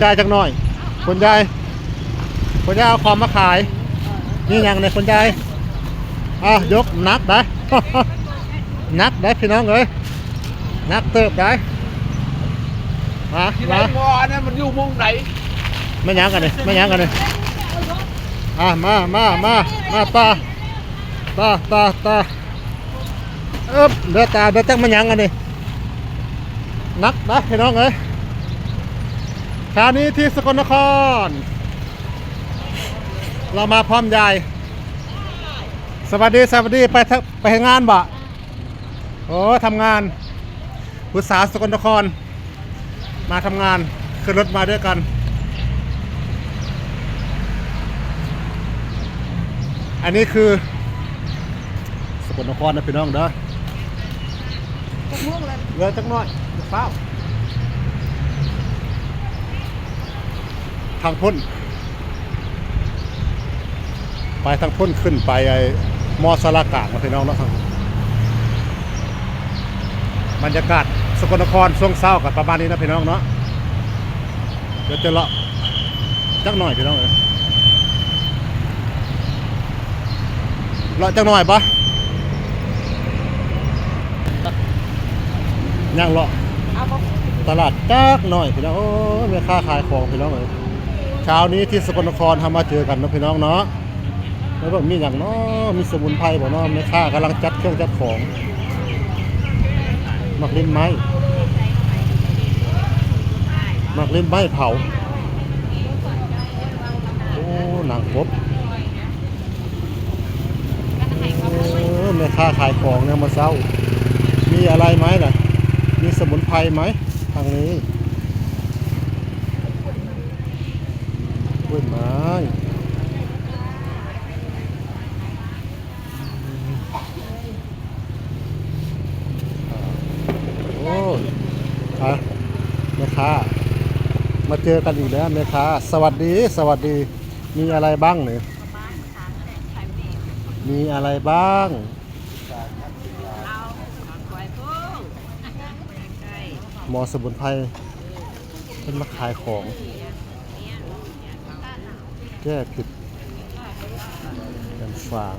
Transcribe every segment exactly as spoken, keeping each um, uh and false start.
ยายจักหน่อย คุณยาย คุณยายเอาของมาขาย นี่หยังเนี่ยคุณยาย อ่ะ ยกหนักได้ หนักได้พี่น้องเอ้ย หนักเติบได้ มา ที่ไหน มา บ่อันนั้นมันอยู่มุมไหน ไม่หยังกันเนี่ย ไม่หยังกันเนี่ย อ่ะ มา มา มา มา ตา ตา ตา ตา เอิบ เดี๋ยวตา เดี๋ยวจักมาหยังกันนี่ หนักนะพี่น้องเอ้ย เช้านี้ที่สกลนคร เรามาพร้อมยาย สวัสดี สวัสดี ไปทะ- ไปทำงานบ่ โอ้ ทำงาน ผู้สาวสกลนคร มาทำงาน ขึ้นรถมาด้วยกัน อันนี้คือ สกลนครนะพี่น้องเด้อ จักโมงแล้ว เหลือจักหน่อย เปล่า ทางพุ้น ไปทางพุ้น ขึ้นไปไอ้มอสารากลางนะพี่น้องเนาะ ทางบรรยากาศสกลนครช่วงเช้าก็ประมาณนี้นะพี่น้องเนาะ เดี๋ยวจะเลาะจักหน่อยพี่น้องเอ้ย เลาะจักหน่อยปะ ย่างเลาะ เอาบ่ ตลาดจักหน่อยพี่น้อง โอ้ย แม่ค้าขายของพี่น้องเอ้ย เช้านี้ที่สกลนครเรามาเจอกันเนาะพี่น้องเนาะ แล้วก็มีอย่างเนาะ มีสมุนไพรบ่เนาะ แม่ค้ากำลังจัดเครื่องจัดของ หมากลิ้นไม้ หมากลิ้นไม้เผา โอ้ หนังกบ เออ แม่ค้าขายของเนี่ยมาเช้า มีอะไรไหมล่ะ มีสมุนไพรไหม ทางนี้ กล้วยไม้ โอ้ อ่ะ แม่ค้า มาเจอกันอีกแล้วแม่ค้า สวัสดี สวัสดี มีอะไรบ้างเนี่ย มีอะไรบ้าง หมอสมุนไพร เพิ่นมาขายของ แก้ผิด กันฝาง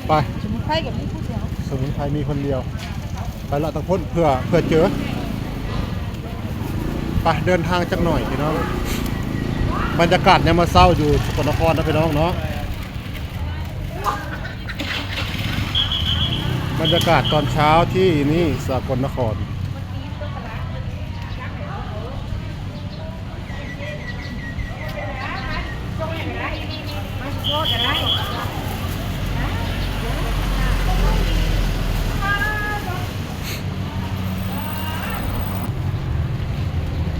ไป สมุนไพรกับมีผู้เดียว สมุนไพรมีคนเดียว ไปละตังพ้นเพื่อ เพื่อเจอ ไปเดินทางจักหน่อยพี่น้อง บรรยากาศเนี่ยามมาเช้าอยู่สกลนครนะพี่น้องเนาะ บรรยากาศตอนเช้าที่นี่สกลนคร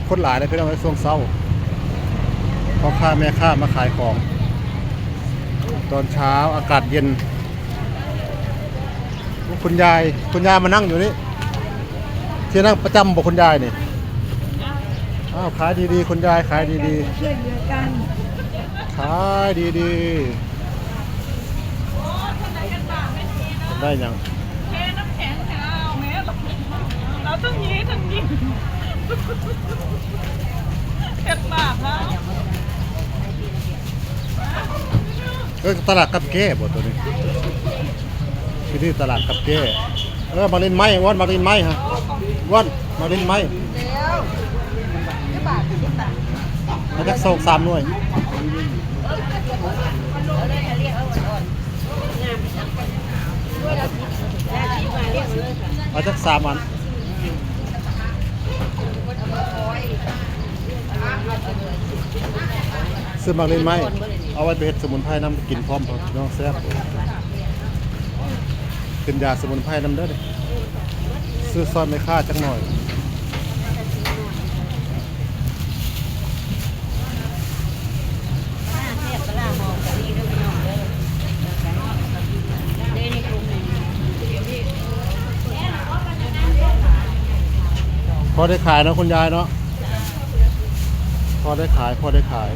คนหลายเลยพี่น้องในช่วงเช้า พ่อค้าแม่ค้ามาขายของ ตอนเช้าอากาศเย็น คุณยาย คุณยายมานั่งอยู่นี่ ที่นั่งประจำบอกคุณยายนี่ อ้าว ขายดีๆ คุณยาย ขายดีๆ ช่วยเหลือกัน ขายดีๆ ได้ยัง เทน้ำแข็งให้เราแม่ เราต้องยี้ทั้งยิง เผ็ดมากแล้ว เออ ตลาดกับแก้บ่ตัวนี้ ที่นี่ตลาดกับแก้ เออ มาเล่นไม้ อ้วน มาเล่นไม้ฮะ อ้วน มาเล่นไม้ เอาจักสองสามหน่วย เอาจักสามอัน ซื้อหมากเล่นไม้ เอาไว้ไปเฮ็ดสมุนไพรนำกินพร้อมพี่น้อง แซ่บ เป็นยาสมุนไพรนำเด้อ ซื้อซอยแม่ค้าจักหน่อย พอได้ขายเนาะคุณยายเนาะ พอได้ขาย พอได้ขาย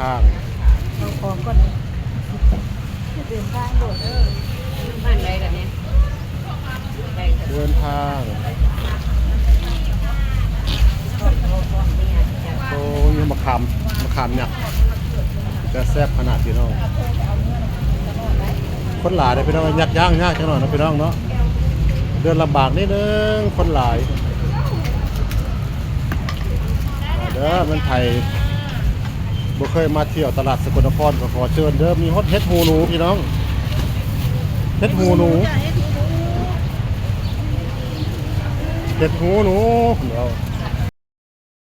ทาง เอาของก่อนเดินทางโดด บ้านใดกันเนี่ย เดินทาง โอ้ยมะขามมะขามยักษ์จะแซ่บขนาดพี่น้อง คนหลายเลยพี่น้อง ยักย่างยากจังหน่อยนะพี่น้องเนาะ เดินลำบากนิดนึง คนหลาย เด้อมันไทยบ่เคยมาเที่ยวตลาดสกลนครก็ขอเชิญเด้อ มีฮอดเห็ดหูหนูพี่น้อง เห็ดหูหนู เห็ดหูหนูเดี๋ยว